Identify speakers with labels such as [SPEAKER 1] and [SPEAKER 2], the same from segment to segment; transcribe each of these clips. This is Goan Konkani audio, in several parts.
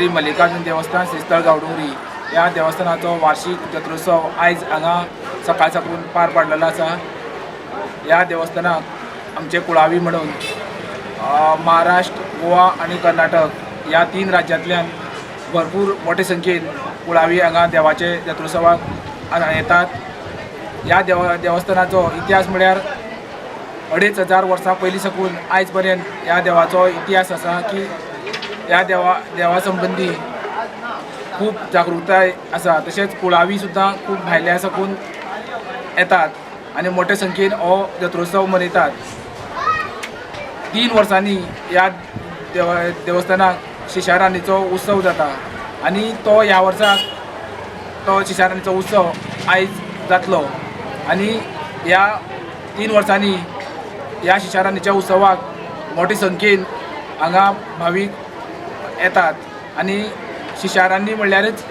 [SPEAKER 1] श्री मल्लिकार्जुन देवस्थान श्रीस्थळ गांवडोंगरी ह्या देवस्थानाचो वार्षिक जत्रोत्सव आयज हांगा सकाळ साकून पार पाडलेलो आसा. ह्या देवस्थानाक आमचे कुळावी म्हणून महाराष्ट्र, गोवा आनी कर्नाटक ह्या 3 राज्यांतल्यान भरपूर मोठे संख्येन कुळावी हांगा देवाचे जत्रोत्सवाक येतात. ह्या देवस्थानाचो इतिहास म्हळ्यार 2500 वर्सां पयलीं साकून आयज पर्यंत ह्या देवाचो इतिहास आसा की ह्या देवा संबंदी खूब जागृताय आसा. तशेंच कुळावी सुद्दां खूब भायल्या साकून येतात आनी मोठे संख्येन हो जत्रोत्सव मनयतात. 3 वर्सांनी ह्या देवस्थानाक शिशाराणीचो उत्सव जाता आनी तो ह्या वर्साक तो शिशाराणीचो उत्सव आयज जातलो आनी ह्या 3 वर्सांनी ह्या शिशाराणीच्या उत्सवाक मोठे संख्येन हांगा भावीक येतात. आनी शिशारान्नी म्हणल्यारच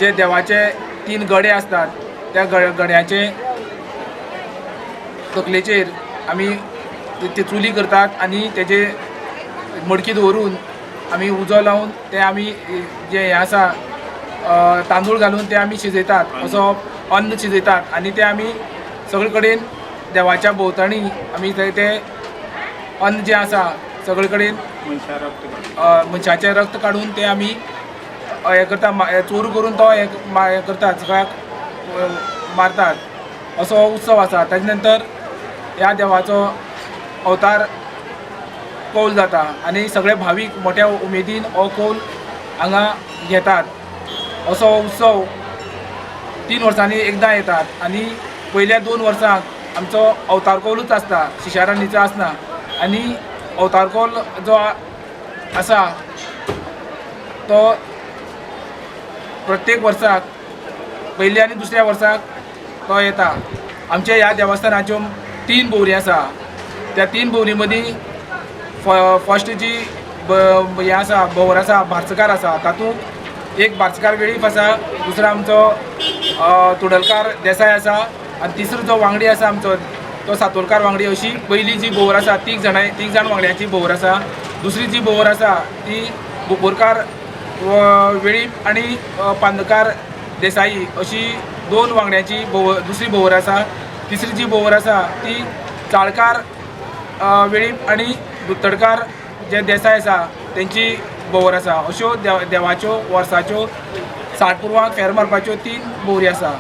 [SPEAKER 1] जे देवाचे 3 गडे आसतात त्या गड्याचे तकलेचेर आमी ते चुली करतात आनी तेजे मडकी दवरून आमी उजो लावन ते आमी जे हें आसा तांदूळ घालून ते आमी शिजयतात, असो अन्न शिजयतात आनी ते आमी सगळे कडेन देवाच्या भोंवतणी आमी ते अन्न जें आसा सगळे कडेन मनशाचें रक्त काडून ते आमी हें करता, चोरू करून तो हें करतात, सगळ्याक मारतात. असो हो उत्सव आसा. ताजे नंतर ह्या देवाचो अवतार कौल जाता आनी सगळे भावीक मोठ्या उमेदीन हो कौल हांगा घेतात. असो हो उत्सव 3 वर्सांनी एकदां येतात आनी पयल्या 2 वर्सांक आमचो अवतार कौलूच आसता, शिशाराणीचो आसना. आनी अवतार कौल जो आसा तो प्रत्येक वर्साक पयल्या आनी दुसऱ्या वर्साक तो येता. आमच्या ह्या देवस्थानाच्यो 3 भोंवरी आसा. त्या 3 भोंवरी मदीं फर्स्ट जी हें आसा भोंवर आसा बार्सकार आसा, तातूंत एक बार्सकार वेळीप आसा, दुसरो आमचो तुडलकार देसाय आसा आनी तिसरो जो वांगडी आसा आमचो तो सातोरकार वांगडी. अशी पयली जी भोंवर आसा 3 जाण वांगड्यांची भोंवर आसा. दुसरी जी भोंवर आसा ती बोपोरकार वेळीप आनी पांदकार देसाई अशी 2 वांगड्यांची दुसरी भोंवर आसा. तिसरी जी भोंवर आसा ती चाळकार वेळीप आनी दुत्तडकार जे देसाय आसा तेंची भोंवर आसा. अश्यो देवाच्यो वर्साच्यो 60 पुर्वांक फेर मारपाच्यो 3 भोंवरी आसा.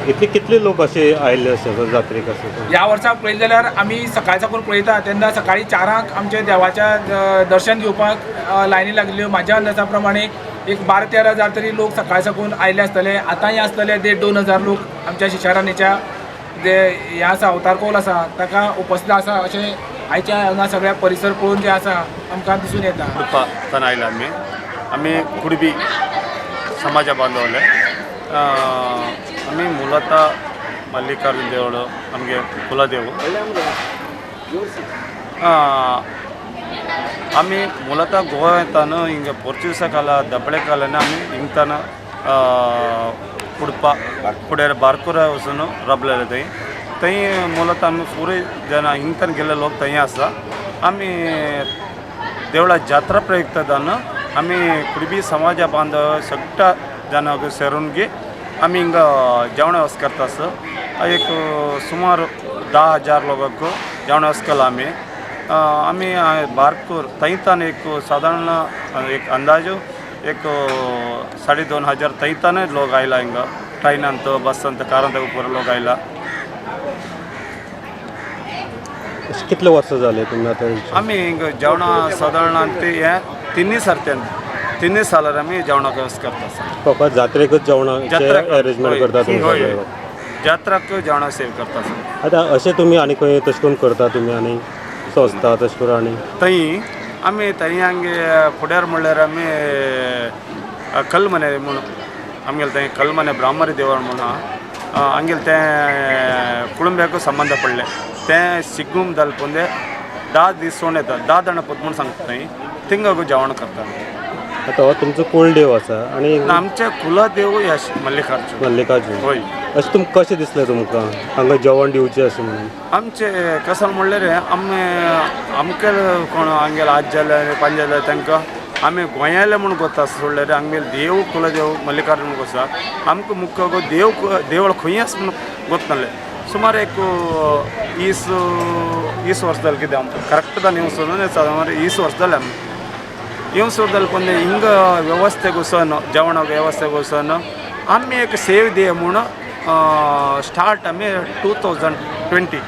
[SPEAKER 2] इतले कितले लोक अशे आयिल्ले आसा जात्रेक आसा?
[SPEAKER 1] ह्या वर्सा पळयलें जाल्यार आमी सकाळ साकून पळयता तेन्ना सकाळी 4 आमच्या देवाच्या दर्शन घेवपाक लायनी लागल्यो. म्हाज्या अंदाजा प्रमाणे एक 12-13 हजार तरी लोक सकाळ साकून आयले आसतले. आतांय आसतले 1.5-2 हजार लोक आमच्या शिशाराणीच्या जे हें आसा अवतार कौल आसा ताका उपस्थित आसा अशें आयच्या हांगा सगळ्या परिसर पळोवन जे आसा आमकां दिसून येता.
[SPEAKER 3] उडपासान आयला आमी आमी कुडबी समाजा बांदवले. आमी ಮೂಲತಃ ಮಲ್ಲಿಕಾರ್ಜುನ ದೇವಳು ನಮಗೆ ಕುಲದೇವು. आमी ಮೂಲತಃ गोवा येताना हिंगा पोर्चुगीसा काल दबळे कालाने आमी हिंगताना उडपा फुडें बारकुरा वचून राबलेले थंय थंय ಮೂಲತಃ आमी पुरे जन हिंगतान गेल्ले लोक थंय आसा. आमी देवळा जात्रा प्रयुक्तदान आमी कुडबी समाजा बांधव सगळ्या जनाक सेरून आमी हिंगा जेवण वेवस्था करता आसा. एक सुमार 10,000 लोकांक जेवण वेवस्था केला आमी. आमी बारकूर थंयतान एक सादारण एक अंदाजो एक 2,500 थंयतानय लोक आयला हिंगा ट्रेनांत बसांत कारांत पुरो लोक आयला.
[SPEAKER 2] कितले वर्सां जाले तुमी आतां?
[SPEAKER 3] आमी हिंगा जेवणां सादारण ते हें तिन्ही सरत्यान तिन्ही सालार आमी जेवणाक वेवस्था करता आसा.
[SPEAKER 2] फकत जात्रेकच जेवणाचें अरेंजमेंट करता तुमी?
[SPEAKER 3] जात्राक जेवणां सेव करता आसा.
[SPEAKER 2] आतां अशें तुमी आनी खंय तशें करून करता तुमी आनी संस्था तशें करून? आनी
[SPEAKER 3] थंय आमी थंय आमगे फुडार म्हणल्यार आमी कलमने म्हूण आमगेले थंय कलमने ब्राह्मरी देवळ म्हूण आमगेले तें कुळुंब्याक संबंद पडलें. तें शिगूम दलपुंदे 10 दीस सोण येता 10 जाणां म्हूण सांगता थंय थिंगा जेवण करता.
[SPEAKER 2] आतां हो तुमचो कुळदेव आसा आनी
[SPEAKER 3] आमचे कुलदेव ह्या मल्लिकार्जुन.
[SPEAKER 2] मल्लिकार्जुन
[SPEAKER 3] हय.
[SPEAKER 2] अशें तुमकां कशें दिसलें तुमकां हांगा जेवण दिवचें अशें म्हणून?
[SPEAKER 3] आमचे कसो म्हणल्यार आमी आमकां कोण आमगेले आज्जाले पंजाले तांकां आमी गोंयांतले म्हूण गोता सोडल्यार आमगेले देव कुलदेव मल्लिकार्जुन गोसा आमकां मुख्य देव देवळ खंय आसा म्हूण गोत नासलें. सुमार एक वीस वीस वर्स जालें कितें आमकां करेक्ट दान येवंक सोदून सुमार 20 वर्स जालें आमी येवंक सोद जालें. पण हिंग व्यवस्थेक वचून जेवणाक व्यवस्थेक वचून आमी एक सेव दे म्हूण स्टार्ट आमी 2020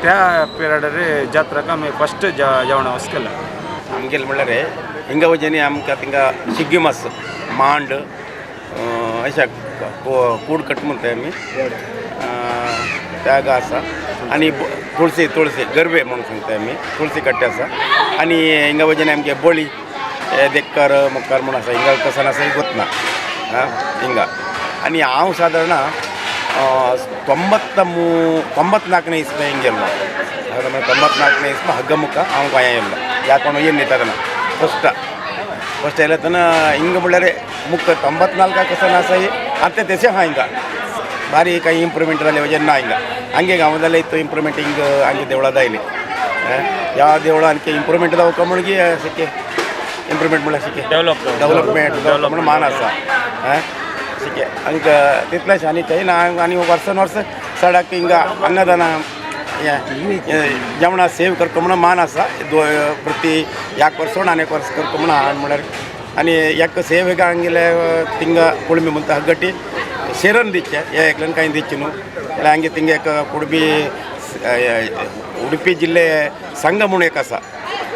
[SPEAKER 3] त्या पिरियडार जात्राक आमी फस्ट जेवणा वस केलें.
[SPEAKER 4] आमगेले म्हणल्यार हिंगा वजेनी आमकां थिंगा शिग्गी मास मांड अशें कूड कट म्हणटाय आमी त्या आसा आनी तुळसी तुळसी गरबे म्हणून सांगताय आमी तुळसी कट्टे आसा. आनी हिंगा वजेनी आमगे बळी देक्कर मुक्कार म्हूण आसा हिंगा कसन आसा गोतना हिंगा. आनी हांव सादारण 94ನೇ ಇಸ್ವಿ ಹಿಂಗೆಲ್ಲ 94ನೇ ಇಸ್ವಿ ಹಗ್ಗಮುಖ ಹಾಂವ್ गोंया येयल्लो ह्या कोण येयल्ली तेन्ना फस्ट फस्ट येयले तेन्ना हिंगा म्हणल्यार मुख 94 कसन आसा आतां तशें आहा हिंगा भारी काही इंप्रुवमेंट जालें म्हणजे ना हिंगा ಹಂಗೆ गांवांतले इतू इंप्रुवमेंट ಹಿಂಗೆ ಹಂಗೆ ದೇವಳದ ಇಲ್ಲಿ ಯಾವ ದೇವಳ आणखी ಇಂಪ್ರೂವ್ಮೆಂಟ್ जावं म्हणगी ಸಿಕ್ಕೆ ಇಂಪ್ರೂವ್ಮೆಂಟ್ म्हणल्यार ಸಿಕ್ಕೆ
[SPEAKER 3] डेवलप
[SPEAKER 4] डेवलपमेंट जावं म्हणून मान आसा ಸಿಕ್ಕೆ ಹಂಗೆ तितलेंच. आनी थंय ना आनी वर्सान वर्स सडाक हिंगा अन्नदान जेवणा सेव करता म्हणून मान आसा प्रति एक वर्स सोडून आनी एक वर्स करता म्हणून आहा म्हणल्यार. आनी एक सेवेक हांगेले थिंगा कुळमी म्हणटा हग्गटी शेरन दिच्चे हे एकल्यान कांय दिच्चे न्हू जाल्यार हांगे थिंगा एक कुडबी उडुपी जिल्ले संघ म्हणून एक आसा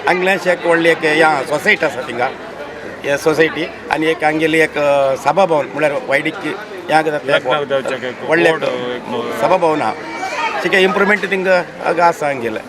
[SPEAKER 4] हांगल्याश एक व्हडली एक या सोसायटी आसा थिंगा हे सोसायटी. आनी एक हांगेली एक सभा भवन म्हणल्यार वैदिक ह्या जातलें
[SPEAKER 3] लग्नाक जावचें एक
[SPEAKER 4] व्हडलें
[SPEAKER 3] बोर्ड एक
[SPEAKER 4] सभा भवन आहा. चिके इम्प्रुवमेंट थिंगा आसा हांगेलें.